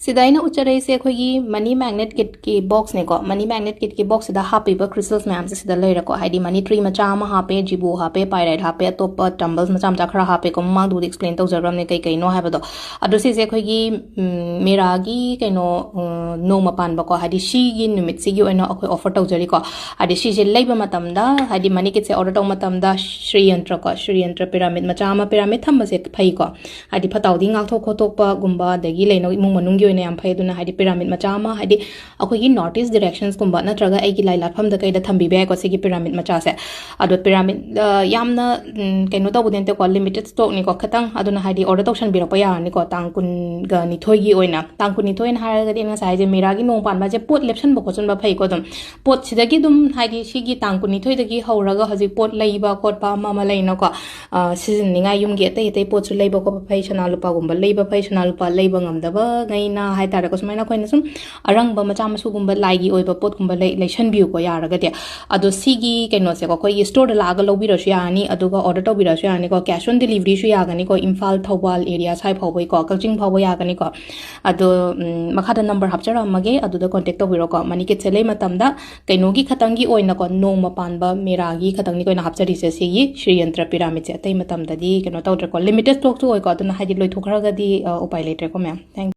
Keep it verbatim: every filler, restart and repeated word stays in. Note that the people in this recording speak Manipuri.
ꯁꯤꯗ ꯑꯩꯅ ꯎꯠꯆꯔꯛꯏꯁꯦ ꯑꯩꯈꯣꯏꯒꯤ money magnet kitꯀꯤ boxꯅꯦꯀꯣ꯫ Money magnet kitꯀꯤ boxꯁꯤꯗ ꯍꯥꯞꯄꯤꯕ crystals ꯃꯌꯥꯝꯁꯦ ꯁꯤꯗ ꯂꯩꯔꯦꯀꯣ꯫ ꯍꯥꯏꯗꯤ money tree ꯃꯆꯥ ꯑꯃ ꯍꯥꯞꯄꯦ, ꯖꯤꯕꯨ ꯍꯥꯞꯄꯦ, pyrite ꯍꯥꯞꯄꯦ, ꯑꯇꯣꯞꯄ tumbles ꯃꯆꯥ ꯃꯆꯥ ꯈꯔ ꯍꯥꯞꯄꯦꯀꯣ꯫ ꯃꯃꯥꯡꯗꯕꯨꯗꯤ explain ꯇꯧꯖꯈ꯭ꯔꯕꯅꯦ ꯀꯩ ꯀꯩꯅꯣ ꯍꯥꯏꯕꯗꯣ꯫ ꯑꯗꯣ ꯁꯤꯁꯦ ꯑꯩꯈꯣꯏꯒꯤ, ꯎꯝ, ꯃꯦꯔꯥꯒꯤ ꯀꯩꯅꯣ, ꯎꯝ, ꯅꯣꯡꯃ ꯄꯥꯟꯕꯀꯣ, ꯍꯥꯏꯗꯤ ꯁꯤꯒꯤ ꯅꯨꯃꯤꯠꯁꯤꯒꯤ ꯑꯣꯏꯅ ꯑꯩꯈꯣꯏ offer ꯇꯧꯖꯔꯤꯀꯣ꯫ ꯍꯥꯏꯗꯤ ꯁꯤꯁꯦ ꯂꯩꯕ ꯃꯇꯝꯗ, ꯍꯥꯏꯗꯤ money kitꯁꯦ order ꯇꯧꯕ ꯃꯇꯝꯗ ꯁ꯭ꯔꯤ ꯌꯟꯇ꯭ꯔꯀꯣ, ꯁ꯭ꯔꯤ ꯌꯟꯇ꯭ꯔ pyramid ꯃꯆꯥ ꯑꯃ, pyramid ꯊꯝꯕꯁꯦ ꯐꯩꯀꯣ꯫ ꯍꯥꯏꯗꯤ ꯐꯠꯇ ꯍꯥꯎꯗꯤ ꯉꯥꯛꯊꯣꯛ ꯈꯣꯠꯇꯣꯛꯄꯒꯨꯝꯕ, ꯑꯗꯒꯤ ꯂꯩꯅ ꯏꯃꯨꯡ ꯃꯅꯨꯡꯒꯤ ꯑꯣꯏꯅ ꯌꯥꯝ ꯐꯩ꯫ ꯑꯗꯨꯅ ꯍꯥꯏꯗꯤ pyramid ꯃꯆꯥ ꯑꯃ, ꯍꯥꯏꯗꯤ ꯑꯩꯈꯣꯏꯒꯤ north east directionsꯀꯨꯝꯕ ꯅꯠꯇ꯭ꯔꯒ ꯑꯩꯒꯤ ꯂꯥꯏ ꯂꯥꯠꯐꯝꯗ ꯀꯩꯗ ꯊꯝꯕꯤꯕ ꯌꯥꯏꯀꯣ ꯁꯤꯒꯤ pyramid ꯃꯆꯥꯁꯦ꯫ ꯑꯗꯣ pyramid, ꯑ, ꯌꯥꯝꯅ, ꯎꯝ, ꯀꯩꯅꯣ ꯇꯧꯕꯗꯤ ꯅꯠꯇꯦꯀꯣ, limited stockꯅꯤꯀꯣ ꯈꯤꯇꯪ꯫ ꯑꯗꯨꯅ ꯍꯥꯏꯗꯤ order ꯇꯧꯁꯟꯕꯤꯔꯛꯄ ꯌꯥꯔꯅꯤꯀꯣ, ꯇꯥꯡ ꯀꯨꯟꯒ ꯅꯤꯊꯣꯏꯒꯤ ꯑꯣꯏꯅ꯫ ꯇꯥꯡ ꯀꯨꯟꯅꯤꯊꯣꯏꯅ ꯍꯥꯏꯔꯒꯗꯤ ꯑꯩꯅ ꯉꯁꯥꯏ ꯍꯥꯏꯁꯦ ꯃꯦꯔꯥꯒꯤ ꯅꯣꯡ ꯄꯥꯟꯕ ꯍꯥꯏꯁꯦ ꯄꯣꯠ ꯂꯦꯞꯁꯟꯕ ꯈꯣꯠꯆꯟꯕ ꯐꯩꯀꯣ꯫ ꯑꯗꯨꯝ ꯄꯣꯠꯁꯤꯗꯒꯤ ꯑꯗꯨꯝ ꯍꯥꯏꯗꯤ ꯁꯤꯒꯤ ꯇꯥꯡ ꯀꯨꯟꯅꯤꯊꯣꯏꯗꯒꯤ ꯍꯧꯔꯒ ꯍꯧꯖꯤꯛ ꯄꯣꯠ ꯂꯩꯕ ꯈꯣꯠꯄ ꯑꯃ ꯑꯃ ꯂꯩꯅꯀꯣ, ꯑ, ꯁꯤꯖꯤꯟꯅꯅꯤꯡꯉꯥꯏ ꯌꯨꯝꯒꯤ ꯑꯇꯩ ꯑꯇꯩ ꯄꯣꯠꯁꯨ ꯂꯩꯕ ꯈꯣꯠꯄ ꯐꯩ, ꯁꯅꯥ ꯂꯨꯄꯥꯒꯨꯝꯕ ꯂꯩꯕ ꯐꯩ, ꯁꯅꯥ ꯂꯨꯄꯥ ꯂꯩꯕ ꯉꯝꯗꯕꯉꯩꯅ ꯍꯥꯏꯇꯥꯔꯦꯀꯣ, ꯁꯨꯃꯥꯏꯅ ꯑꯩꯈꯣꯏꯅ ꯁꯨꯝ ꯑꯔꯪꯕ ꯃꯆꯥ ꯃꯁꯨꯒꯨꯝꯕ ꯂꯥꯏꯒꯤ ꯑꯣꯏꯕ ꯄꯣꯠꯀꯨꯝꯕ ꯂꯩ-, ꯂꯩꯁꯟꯕꯤꯌꯨꯀꯣ ꯌꯥꯔꯒꯗꯤ꯫ ꯑꯗꯣ ꯁꯤꯒꯤ ꯀꯩꯅꯣꯁꯦꯀꯣ ꯑꯩꯈꯣꯏꯒꯤ storeꯗ ꯂꯥꯛꯑꯒ ꯂꯧꯕꯤꯔꯁꯨ ꯌꯥꯔꯅꯤ, ꯑꯗꯨꯒ order ꯇꯧꯕꯤꯔꯁꯨ ꯌꯥꯔꯅꯤꯀꯣ, cash on deliveryꯁꯨ ꯌꯥꯒꯅꯤꯀꯣ, Imphal, Thoubal area ꯁ꯭ꯋꯥꯏ ꯐꯥꯎꯕꯩꯀꯣ, ꯀꯛꯆꯤꯡ ꯐꯥꯎꯕ ꯌꯥꯒꯅꯤꯀꯣ꯫ ꯑꯗꯣ, ꯎꯝ, ꯃꯈꯥꯗ number ꯍꯥꯞꯆꯔꯝꯃꯒꯦ, ꯑꯗꯨꯗ contact ꯇꯧꯕꯤꯔꯣꯀꯣ꯫ Money kitꯁꯦ ꯂꯩ ꯃꯇꯝꯗ ꯀꯩꯅꯣꯒꯤ ꯈꯇꯪꯒꯤ ꯑꯣꯏꯅꯀꯣ, ꯅꯣꯡꯃ ꯄꯥꯟꯕ ꯃꯦꯔꯥꯒꯤ ꯈꯇꯪꯅꯤ ꯑꯩꯈꯣꯏꯅ ꯍꯥꯞꯆꯔꯤꯁꯦ, ꯁꯤꯒꯤ ꯁ꯭ꯔꯤ ꯌꯟꯇ꯭ꯔ pyramidꯁꯦ꯫ ꯑꯇꯩ ꯃꯇꯝꯗꯗꯤ ꯀꯩꯅꯣ ꯇꯧꯗ꯭ꯔꯦꯀꯣ, limited stockꯁꯨ ꯑꯣꯏꯀꯣ, ꯑꯗꯨꯅ ꯍꯥꯏꯗꯤ ꯂꯣꯏꯊꯣꯛꯈ꯭ꯔꯒꯗꯤ, ꯑ, ꯎꯄꯥꯏ ꯂꯩꯇ꯭ꯔꯦꯀꯣ ꯃꯌꯥꯝ꯫ Thank you꯫